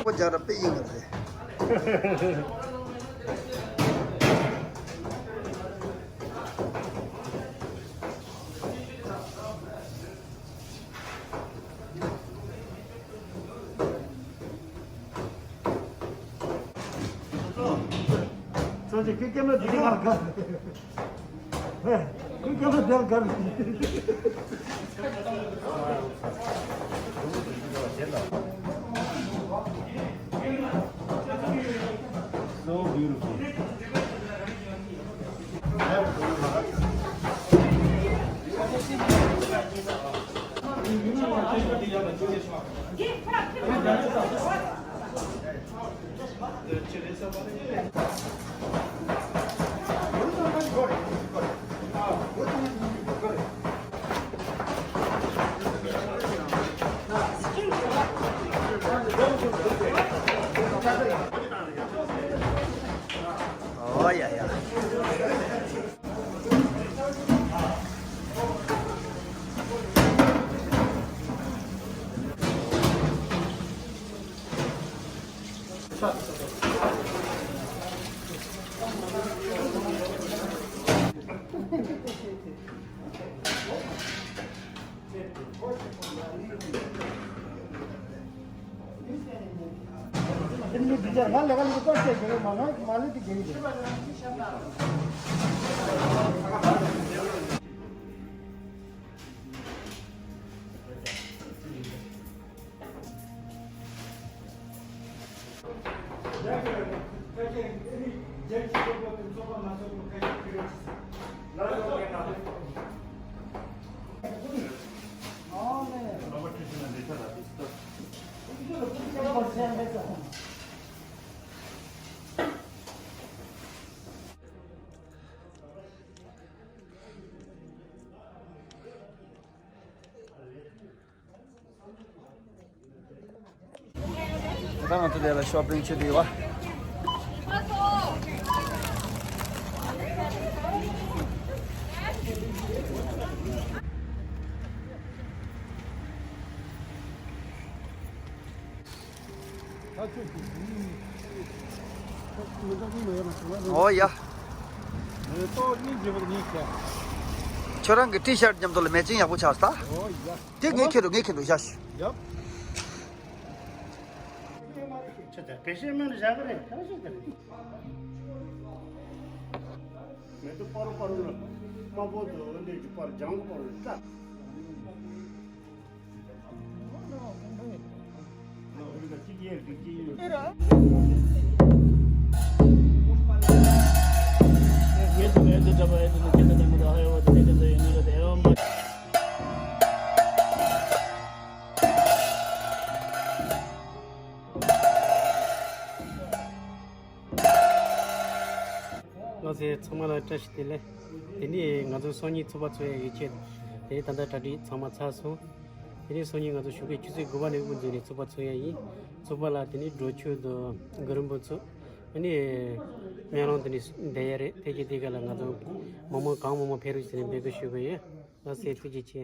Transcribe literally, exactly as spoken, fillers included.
ཁོ་རྒྱ་ར་དཔེ་ཡིན་གི་རེད། ཁྱོད་ཀྱི་ཁྱི་སྐྱེས་མ་འདི་ག་ག་ཁྱི་སྐྱེས་མ་འདི་ག So beautiful. Oh, yeah, yeah. ད་ང་ཚོ་དེ་ལ་ཤོ་པིང་བྱེད་དུ་ཡོད་པ། ཨོ་ཡ། ཁྱོད་རང་གི་ཊི་ཤར་མཉམ་དུ་ལ་མེ་ཅིང་ཡག་པོ་ཆགས་སོང་ད། ཨོ་ཡ། དེ་ངས་ཁྱེར་འགྲོ། ངས་ཁྱེར་འགྲོ་ཤག་ཤག་ཡབ། ཁྱེད་ཚོ་བེད་སྤྱོད་མེད་ན་བཞག་གི་རེད། ག་རེ་བྱེད་ཀྱི་རེད། མེ་ཏོག་སྤར་རོ་སྤར་རོ་ལ། དམར་པོ་དང་འོན་ཏེ་རྒྱུ་སྤར་ལྗང་གུ་སྤར་རོ་ལ། ལགས་སེ། ཚང་མ་ལ་བཀྲ་ཤིས་བདེ་ལེགས། དེ་ནས་ང་ཚོ་སང་ཉིན་ཚོགས་པ་ཚོགས་ཡ་ཡོད་ཆེད། དེ་ནས་ད་ལྟ་གྲ་སྒྲིག་ཚང་མ་ཚར་སོང་། དེ་ནས་སང་ཉིན་ང་ཚོ་གཞུག་གི་ཆུ་ཚོད་དགུ་པ་ནས་དབུ་འཛུགས་ནས་ཚོགས་པ་ཚོགས་ཡ་ཡིན། ཚོགས་པ་ལ་དེ་ནས་སྒྲོལ་ཆོས་དང་གུ་རུ་འབུམ་ཚོགས། ཨ་ནི་སྨོན་ལམ་དེ་ནས་བསྡད་ཡ་རེད། དེ་གི་དེ་ག་ལ་ང་ཚོ་མི་མང་གང་མང་མང་ཕེབས་རོགས་ཟེར་ནས་འབོད་སྐུལ་ཞུ་གི་ཡོད། ལགས་སེ། ཐུགས་རྗེ་ཆེ།